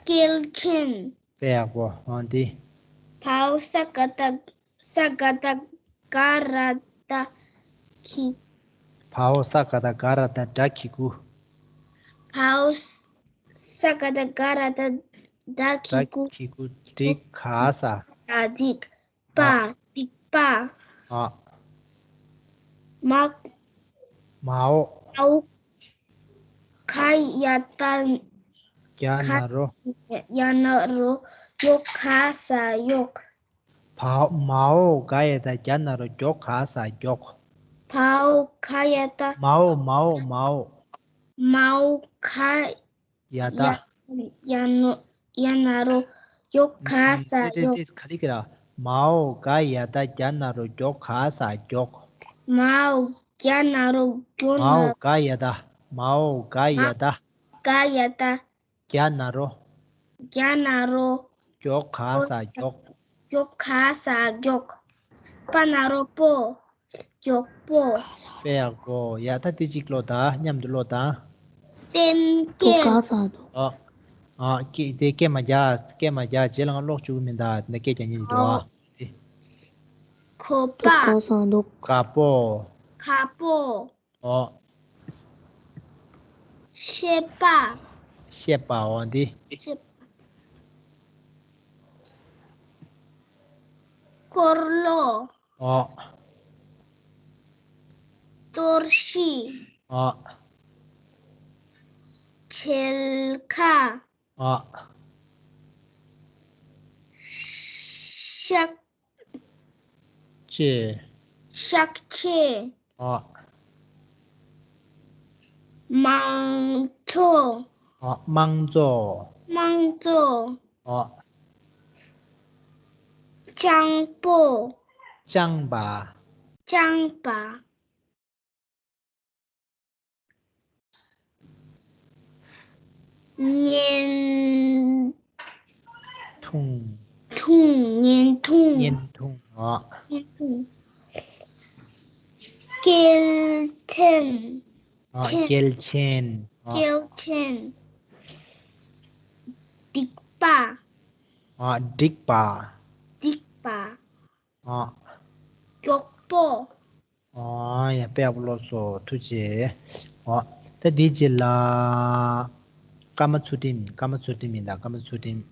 སྐེལ་ཆེན། དཔེ་ཡག་པོ། ཨ་འདི། བའོ་ས་ག་ད། ས་ག་ད་ག་ར་ད་གི། བའོ་ས་ག་ད་ག་ར་ད་དྲ་གི་གུ། བའོ་ས་ག་ད་ག་ར་ད་དྲ་གི་གུ། དྲ་གི་གུ་འགྲིག་ག་ས། ས་འགྲིག་པ། ཨ། སྡིག་པ། ཨ། མ། མའོ། མའོ། ག་ཡ་ད། ག་ན་རོ། ཡ་ན་རོ། ཡོ་ག་ས་ཡོག་བའོ། མའོ་ག་ཡ་ད་ག་ན་རོ་གྱོ་ག་ས་གྱོག་བའོ་ག་ཡ་ད། མའོ་མའོ་མའོ། མའོ་ག་ཡ་ད། ཡ་ན་རོ། ཡོ་ག་ས་ཡོག་དེ་དེ་ག་རེ་གི་ར། མའོ་ག་ཡ་ད་ག་ན་རོ་གྱོ་ག་ས་གྱོག་མའོ་ག་ན་རོ་གྱོ་ན། མའོ་ག་ཡ་ད། མའོ་ག་ཡ་ད། ག་ཡ་ད། ག་ན་རོ། ག་ན་རོ། གྱོ་ག་ས་གྱོག་གྱོ་ག་ས་གྱོག་པ་ན་རོ་པོ། གྱོག་པོ། དཔེ་ཡག་པོ། ཡ་ད་དེ་གཅིག་ཀློག་དང་མཉམ་དུ་ཀློག་དང་། བསྟན་རྒྱལ། ཨ། ཨ། སྐད་དེ་སྐད་མ་རྒྱག་སྐད་མ་རྒྱག་རྗེས་ལ་ང་ཀློག་བཅུག་གི་མིན་ད་དེ་འདྲ་སྐད་རྒྱག་མཁན་ཡིན་འགྲོ་ཨ། ཁོ་པ། དཀར་པོ། དཀར་པོ། ཨོ། ཤེས་པ། ཤེས་པ་འོ་འདི། ཤེས་པ། འཁོར་ལོ། ཨོ། གཏོར་བཤིག་ཨོ། མཇལ་ཁ། ཨོ། ཤག་ཅེ། ཤག་ཅེ། ཨོ། མང་ཚོགས། ཨོ། དམངས་གཙོ། དམངས་གཙོ། ཨོ། སྤྱང་པོ། སྤྱང་པ། སྤྱང་པ། བརྙན་ཐུང་། ཐུང་། བརྙན་ཐུང་། བརྙན་ཐུང་། ཨ། བརྙན་ཐུང་། སྐྱེལ་ཆེན། ཨ། སྐྱེལ་ཆེན། ཨ། སྐྱེལ་ཆེན། སྡིག་པ། ཨ། སྡིག་པ། སྡིག་པ། ཨ། མགྱོགས་པོ། ཨ། ཡ་དཔེ་ཡག་པོ་ཀློག་སོང་། ཐུགས་རྗེ་ཆེ། ཨ། ད་འདིའི་རྗེས་ལ། ཀརྨ་ཚུལ་ཁྲིམས། ཀརྨ་ཚུལ་ཁྲིམས་ཡིན་ད། ཀརྨ་ཚུལ་ཁྲིམས།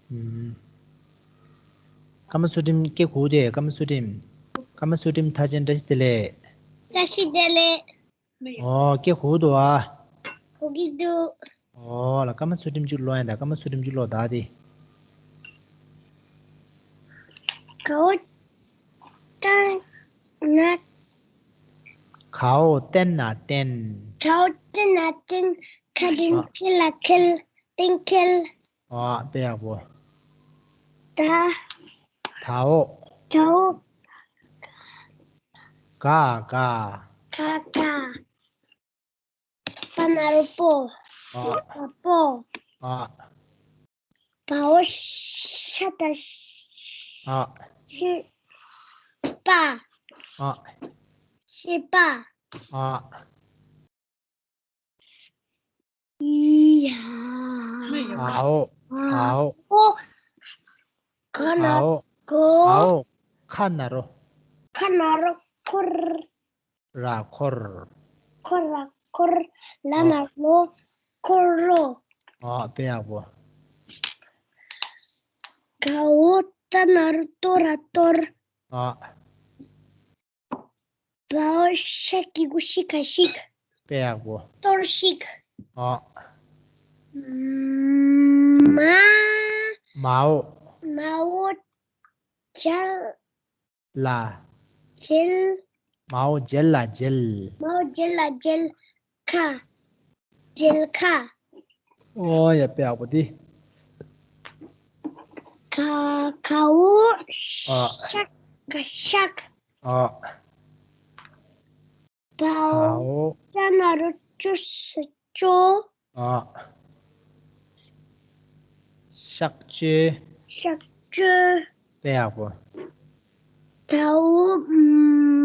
ཨུམ། ཀརྨ་ཚུལ་ཁྲིམས་སྐད་གོ་དེ། ཀརྨ་ཚུལ་ཁྲིམས། ཀརྨ་ཚུལ་ཁྲིམས་མཐར་ཕྱིན་བཀྲ་ཤིས་བདེ་ལེགས། བཀྲ་ཤིས་བདེ་ལེགས། ཨོ། སྐད་གོ་འདུག་ཨ། གོ་གི་འདུག་ཨོ་ལ། ཀརྨ་ཚུལ་ཁྲིམས་གཅིག་ཀློག་ཡ་ད། ཀརྨ་ཚུལ་ཁྲིམས་གཅིག་ཀློག་ད་དེ། གའོ་ཀྲང་ང་ གའོ་བརྟན་ན་བརྟན། གའོ་བརྟན་ན་བརྟན། ཁ་འགྲེང་བུ་ཁེ་ལ་ཁེལ། བརྟན་ཁེལ། ཨ། དཔེ་ཡག་པོ། ད། དའོ། དའོ། ག་ག་ག་ག་པ་ན་རོ་པོ། ཨ། པ་པོ། ཨ། བའོ་ཤ་ད་ཤ། ཨ། ཤེས་པ། ཨ། ཤེས་པ། ཨ། ཡ། ཨའོ། ཨའོ། ཨའོ། ག་ན་ཨའོ། གོ། ཨའོ། ཁ་ན་རོ། ཁ་ན་རོ་འཁོར། ར་འཁོར། འཁོར་ར་འཁོར། ལ་ན་ལོ། འཁོར་ལོ། ཨ། དཔེ་ཡག་པོ། གའོ་ཏ་ན་རོ་ཏོ་ར་གཏོར། ཨ། བའོ་ཤ་གི་གུ་ཤི་ཁ་ཤིག་དཔེ་ཡག་པོ། གཏོར་ཤིག་ཨ། མ། མའོ། མའོ་ཇལ། ལ། ཇལ། མའོ་ཇལ་ལ་ཇལ། མའོ་ཇལ་ལ་ཇལ། ཁ། ཇལ་ཁ། ཨོ་ཡ། དཔེ་ཡག་པོ་འདི། ག། གའོ་ཨ། ཤ་ག་ཤག་ཨ། བའོ། བའོ། ཅ་ན་རོ་ཅོ་ས་ཅོ། ཨ། གཤག་བཅོས། གཤག་བཅོས། དཔེ་ཡག་པོ། དའོ་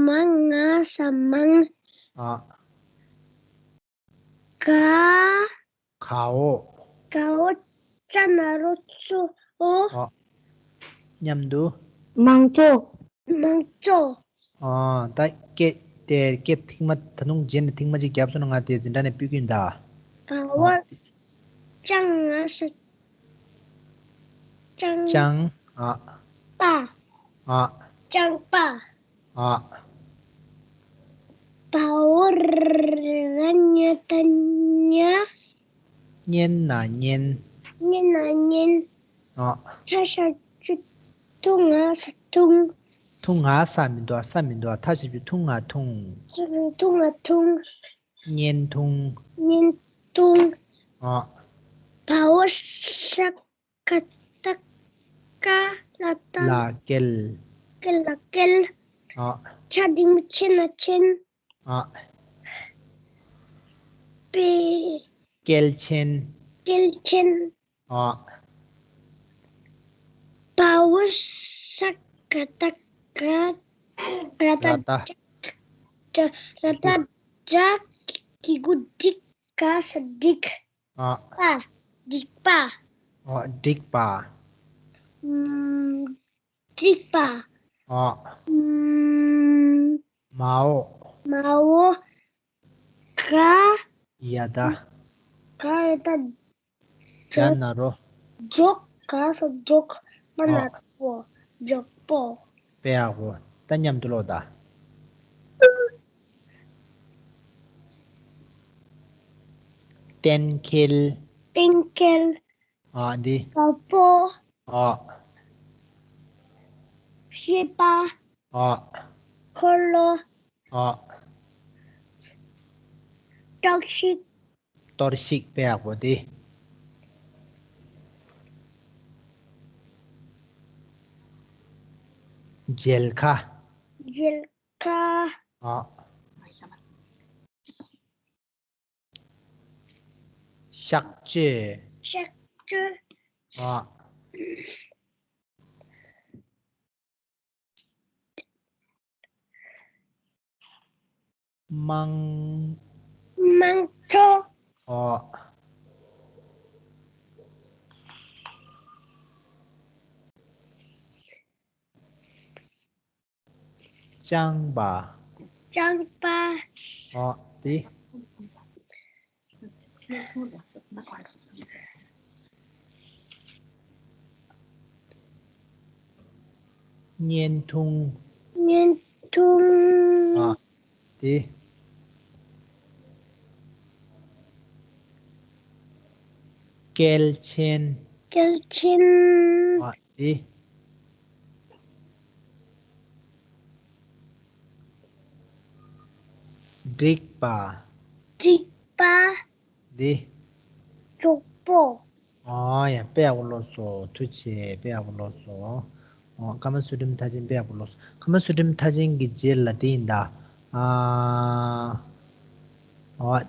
མ་ང་ས་མང་། ཨ། ག་གའོ། གའོ་ཅ་ན་རོ་ཅོ་འོ། ཨ། མཉམ་དུ། མང་ཅོ། མང་ཅོ། ཨ། ད་སྐད་དེ་སྐད་ཐེངས་མ་ད་དུང་རྗེས་ནས་ཐེངས་མ་གཅིག་བརྒྱབ་སོང་ན་ང་དེ་འཛིན་གྲྭ་ནས་ཕུད་ཀྱི་ཡིན་ད། གའོ། ཨ། ཅང་ང་ས། ཅང་། ཅང་། ཨ། པ། ཨ། ཅང་པ། ཨ། བའོ་ར་ཉ་ད་ཉ། སྙན་ན་སྙན། སྙན་ན་སྙན། ཨ། ཐ་ཤ་ཅུ་ཐུ་ང་ས་ཐུང་། ཐུ་ང་ས་མི་འདུག་ས་མི་འདུག་ཐ་ཤ་ཅུ་ཐུ་ང་ཐུང་། ཐུ་ང་ཐུང་། བརྙན་ཐུང་། བརྙན་ཐུང་། ཨ། བའོ་ཤ་ག་ཏ་ཀ་ལ་ཏ། ལ་སྐེལ། སྐེལ་ལ་སྐེལ། ཨ། ཆ་འགྲེང་བུ་ཆེ་ན་ཆེན། ཨ། པེ། སྐེལ་ཆེན། སྐེལ་ཆེན། ཨ། བའོ་ཤ་ག་ཏ་ཀ། ར་ཏ། ར་ཏ། ར་ཏ་སྒྲ་གི་གུ་འགྲིག་ག་ས་འགྲིག་ཨ། པ། འགྲིག་པ། ཨ། འགྲིག་པ། ཨམ། འགྲིག་པ། ཨ། ཨམ། མའོ། མའོ། ག་ཡ་ད། ག་ཡ་ད། ཇ་ན་རོ། འཇོག་ག་ས་འཇོག་མ་ན་པོ། འཇོག་པོ། དཔེ་ཡག་པོ། ད་མཉམ་དུ་ཀློག་ད། གཏན་འཁེལ། གཏན་འཁེལ། ཨ་འདི། བ་སྤུ། ཨ། ཤེས་པ། ཨ། འཁོར་ལོ། ཨ། གཏོར་བཤིག་གཏོར་བཤིག་དཔེ་ཡག་པོ་འདི། མཇལ་ཁ། མཇལ་ཁ། ཨ། གཤག་བཅོས། གཤག་བཅོས། ཨ། དམངས། དམངས་གཙོ། ཨ། ལྕང་པ། ལྕང་པ། ཨ་དེ། བརྙན་ཐུང་། བརྙན་ཐུང་། ཨ་དེ། སྐད་ཆེན། སྐད་ཆེན། ཨ་དེ། འགྲིག་པ། འགྲིག་པ། འདི། གྲོགས་པོ། ཨོ་ཡ། དཔེ་ཡག་པོ་ཀློག་སོང་། ཐུགས་རྗེ་ཆེ། དཔེ་ཡག་པོ་ཀློག་སོང་། ཨོ། ཀ་མ་སུ་ཏྲའི་མཐའ་ཅན་དཔེ་ཡག་པོ་ཀློག་སོང་། ཀ་མ་སུ་ཏྲའི་མཐའ་ཅན་གྱི་རྗེས་ལ་དེ་ཡིན་ད། ཨ། ཨོ།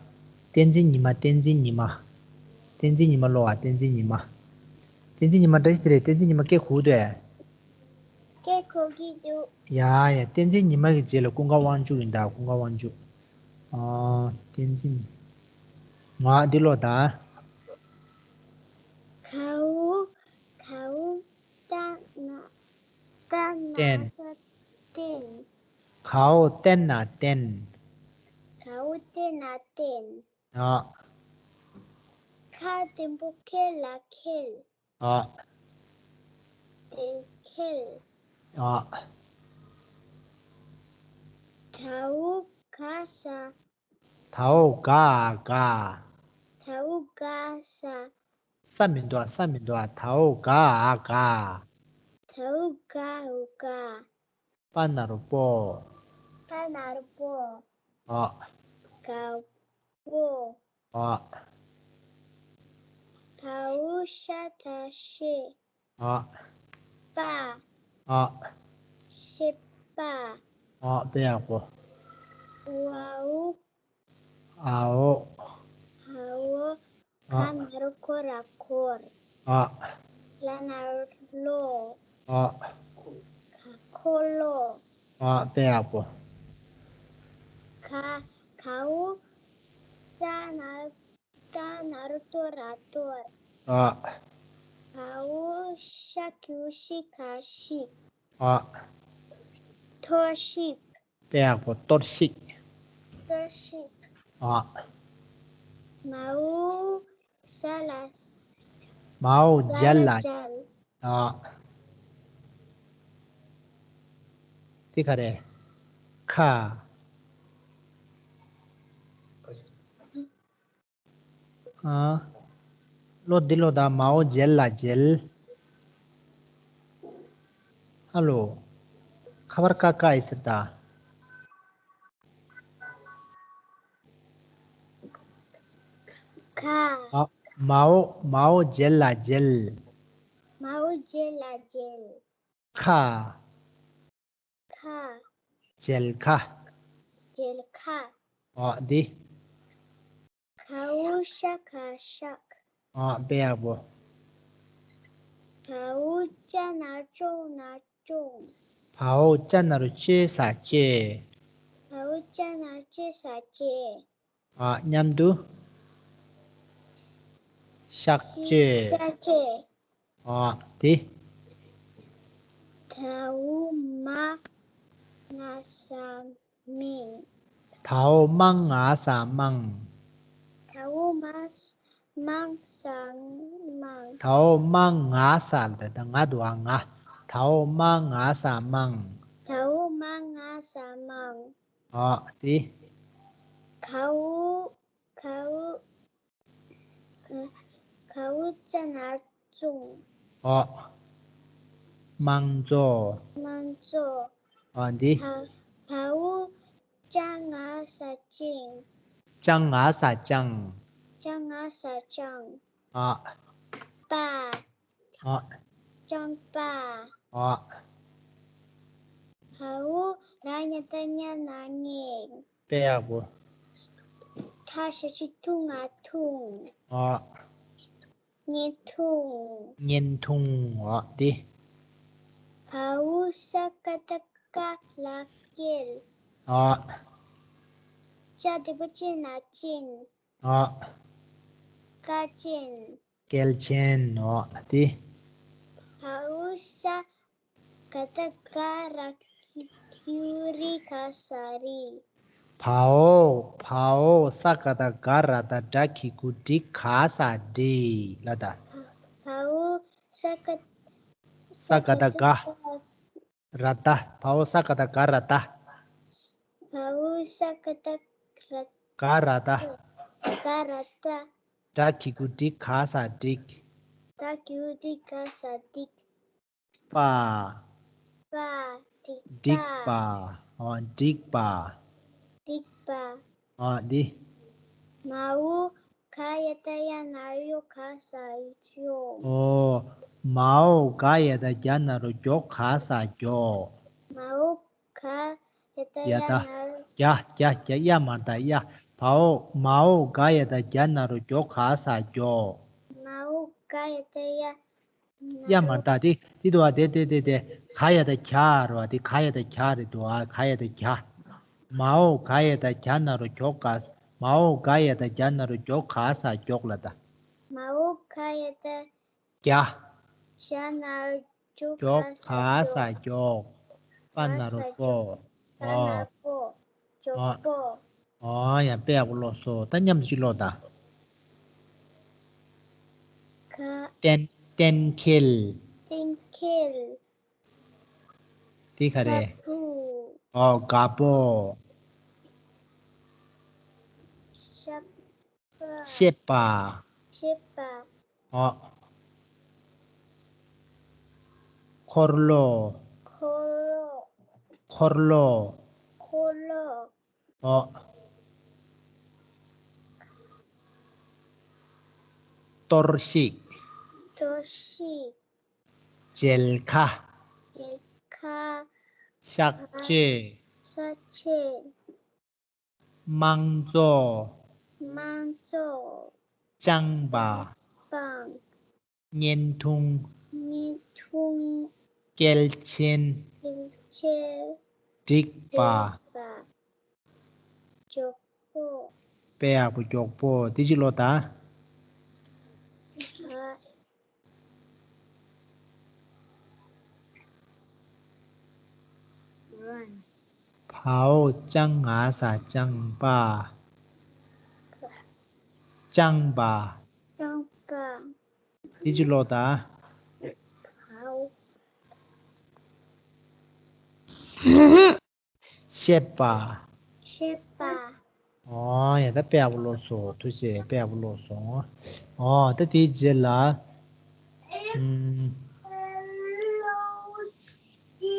བསྟན་འཛིན་ཉི་མ། བསྟན་འཛིན་ཉི་མ། བསྟན་འཛིན་ཉི་མ་ཀློག་ཨ། བསྟན་འཛིན་ཉི་མ། བསྟན་འཛིན་ཉི་མ་བཀྲ་ཤིས་བདེ་ལེགས། བསྟན་འཛིན་ཉི་མ་སྐད་གོ་གི་འདུག་སྐད་གོ་གི་འདུག་ཡ་ཡ། བསྟན་འཛིན་ཉི་མ་གི་རྗེས་ལ་ཀུན་དགའ་དབང་ཕྱུག་ཡིན་ད། ཀུན་དགའ་དབང་ཕྱུག་ཨ། བསྟན་འཛིན། ང་འདི་ཀློག་ད། གའོ། གའོ་བསྟན་ན་བསྟན་ན་བསྟན། ས་བསྟན། གའོ་བསྟན་ན་བསྟན། གའོ་བསྟན་ན་བསྟན། ཨ། ཁ་ལྡེམ་པོ་ཁལ་ལ་ཁེལ། ཨ། དེ་ཁེལ། ཨ། དའོ་ག་ས། དའོ་ག་ཨ་ག་དའོ་ག་ས། ས་མི་འདུག་ཨ། ས་མི་འདུག་ཨ། དའོ་ག་ཨ་ག་དའོ་ག་ཨ་ག་པ་ན་རོ་པོ། པ་ན་རོ་པོ། ཨ། ག་པོ། ཨ། བའོ་ཤ་ད་ཤེ། ཨ། པ། ཨ། ཤེས་པ། ཨ། དཔེ་ཡག་པོ། ཝའོ། ཨའོ། ཨའོ། ཨ། ག་ན་རོ་གོ་ར་གོར། ཨ། ལ་ན་རོ་ལོ། ཨ། ག་འཁོར་ལོ། ཨ། དཔེ་ཡག་པོ། ག། གའོ་ཏ་ན། ཏ་ན་རོ་ཏོ་ར་ཏོར། ཨ། གའོ་ཤ་གིའུ་ཤི་ག་ཤིག་ཨ། ཐོར་ཤིག་དཔེ་ཡག་པོ། གཏོར་བཤིག་གཏོར་བཤིག་ཨ། མའོ་ས་ལ། མའོ་ཇ་ལ། ཇལ། ཨ། དེ་ག་རེ། ཁ། ཨ། ཀློག་འདི་ཀློག་ད། མའོ་ཇལ་ལ་ཇལ། ཧ་ལོ། ཁ་པར་ཀ་ཀ་ཨི་ཟེར་ད། ཁ། ཨ། མའོ། མའོ་ཇལ་ལ་ཇལ། མའོ་ཇལ་ལ་ཇལ། ཁ། ཁ། མཇལ་ཁ། མཇལ་ཁ། ཨོ་འདི། གའོ་ཤ་ག་ཤག་ཨོ་དཔེ་ཡག་པོ། བའོ་ཅ་ན་ཅོ་ན་ཅོང་། བའོ་ཅ་ན་རོ་ཅེ་ས་ཅེ། བའོ་ཅ་ན་རོ་ཅེ་ས་ཅེ། ཨ། མཉམ་དུ། གཤག་བཅོས། གཤག་བཅོས། ཨ། དེ། དའོ་མ་ང་ས་མིང་། དའོ་མ་ང་ས་མང་། དའོ་མ་མང་ས་མང་། དའོ་མ་ང་ས་ལ་ད་ང་འདུག་ཨ་ང་། དའོ་མ་ང་ས་མང་། དའོ་མ་ང་ས་མང་། ཨ། དེ། གའོ། གའོ། གའོ་ཅ་ན་ཅུང་། ཨ། དམངས་གཙོ། དམངས་གཙོ། ཨ། འདི། བ། བའོ་ཅ་ང་ས་ཅིང་། ཅ་ང་ས་ཅང་། ཅ་ང་ས་ཅང་། ཨ། པ། ཨ། རྐྱང་པ། ཨ། བའོ་ར་ཉ་ད་ཉ་ན་རྙིང་། དཔེ་ཡག་པོ། ཐ་ཤ་ཞབས་ཀྱུ་ཐུ་ང་ཐུང་། ཨ། བརྙན་ཐུང་། བརྙན་ཐུང་། ཨ། དེ། བའོ་ས་ཀ་བཏགས་སྐ་ལ་སྐེལ། ཨ། ཅ་འགྲེང་བུ་ཅེ་ན་ཅིན། ཨ། སྐ་ཅིན། སྐེལ་ཅན། ཨ། དེ། བའོ་ས་ཀ་བཏགས་སྒ་ར་གི་གུ་རི་ག་ས་རིགས། བའོ། བའོ་ས་ཀ་བཏགས་སྒ་ར་བཏགས་སྒྲ་གི་གུ་འགྲི་ག་ས་འགྲིག་ལ་ད། བའོ་ས་ཀ། ས་ཀ་བཏགས་སྒ་ར་བཏགས། བའོ་ས་ཀ་བཏགས་སྒ་ར་བཏགས། བའོ་ས་ཀ་བཏགས་སྒ་ར་བཏགས། སྒ་ར་བཏགས། སྒྲ་གི་གུ་འགྲི་ག་ས་འགྲིག་སྒྲ་གི་གུ་འགྲི་ག་ས་འགྲིག་པ། པ། འགྲིག་པ། འགྲིག་པ། ཨོ། འགྲིག་པ། སྡིག་པ། ཨ་འདི། མའོ་ག་ཡ་བཏགས་གཡའ་ན་རོ་གྱོ་ག་ས་གྱོགས། ཨོ། མའོ་ག་ཡ་བཏགས་གྱ་ན་རོ་གྱོ་ག་ས་གྱོགས། མའོ་ག་ཡ་བཏགས་ཡ་གཡའ་བཏགས་ན་རོ། གྱ་གྱ་གྱ་གཡའ་མ་བཏགས་གཡའ། བའོ། མའོ་ག་ཡ་བཏགས་གྱ་ན་རོ་གྱོ་ག་ས་གྱོགས། མའོ་ག་ཡ་བཏགས་གཡའ། གཡའ་མ་བཏགས་དེ་དེ་འདུག་བ། དེ་དེ་དེ་དེ་ག་ཡ་བཏགས་གྱ་རེད་བ། དེ་ག་ཡ་བཏགས་གྱ་རེད་འདུག་བ། ག་ཡ་བཏགས་གྱ། མའོ་ག་ཡ་བཏགས་གྱ་ན་རོ་གྱོ་ག་ས། མའོ་ག་ཡ་བཏགས་གྱ་ན་རོ་གྱོ་ག་ས་གྱོགས་ལབ་ད། མའོ་ག་ཡ་བཏགས་གྱ། གྱ་ན་རོ་གྱོ་ག་ས་གྱོགས། པ་ན་རོ་པོ། པ་ན་རོ་པོ། གྱོགས་པོ། ཨོ་ཡ། དཔེ་ཡག་པོ་ཀློག་སོང་། ད་མཉམ་དུ་ཅིག་ཀློག་དང་། ག། གཏན་གཏན་འཁེལ། གཏན་འཁེལ། དེ་ག་རེ། ག་བུ། ཨོ་ག་བུ། ཤ། ཤེས་པ། ཤེས་པ། ཨོ། འཁོར་ལོ། འཁོར་ལོ། འཁོར་ལོ། འཁོར་ལོ། ཨོ། གཏོར་བཤིག། གཏོར་བཤིག། མཇལ་ཁ། མཇལ་ཁ། གཤག་བཅོས། གཤག་བཅོས། དམངས་གཙོ། དམངས་གཙོ། བཅངས་པ། བཅངས་པ། བརྙན་ཐུང་། བརྙན་ཐུང་། སྐྱེལ་ཆེན། སྐྱེལ་ཆེན། སྒྲིག་པ། སྒྲིག་པ། མགྱོགས་པོ། དཔེ་ཡག་པོ། མགྱོགས་པོ། དེ་ཅིག་ཀློག་དང་། ཨ། བའོ་ཅ་ང་ས་བཅངས་པ། བཅངས་པ། བཅངས་པ། དེ་ཅིག་ཀློག་དང་། བའོ། བཤད་པ། བཤད་པ། ཨོ་ཡ། ད་དཔེ་ཡག་པོ་ཀློག་སོང་། ཐུགས་རྗེ་ཆེ། དཔེ་ཡག་པོ་ཀློག་སོང་། ཨོ་ད་དེའི་རྗེས་ལ། ཨུམ།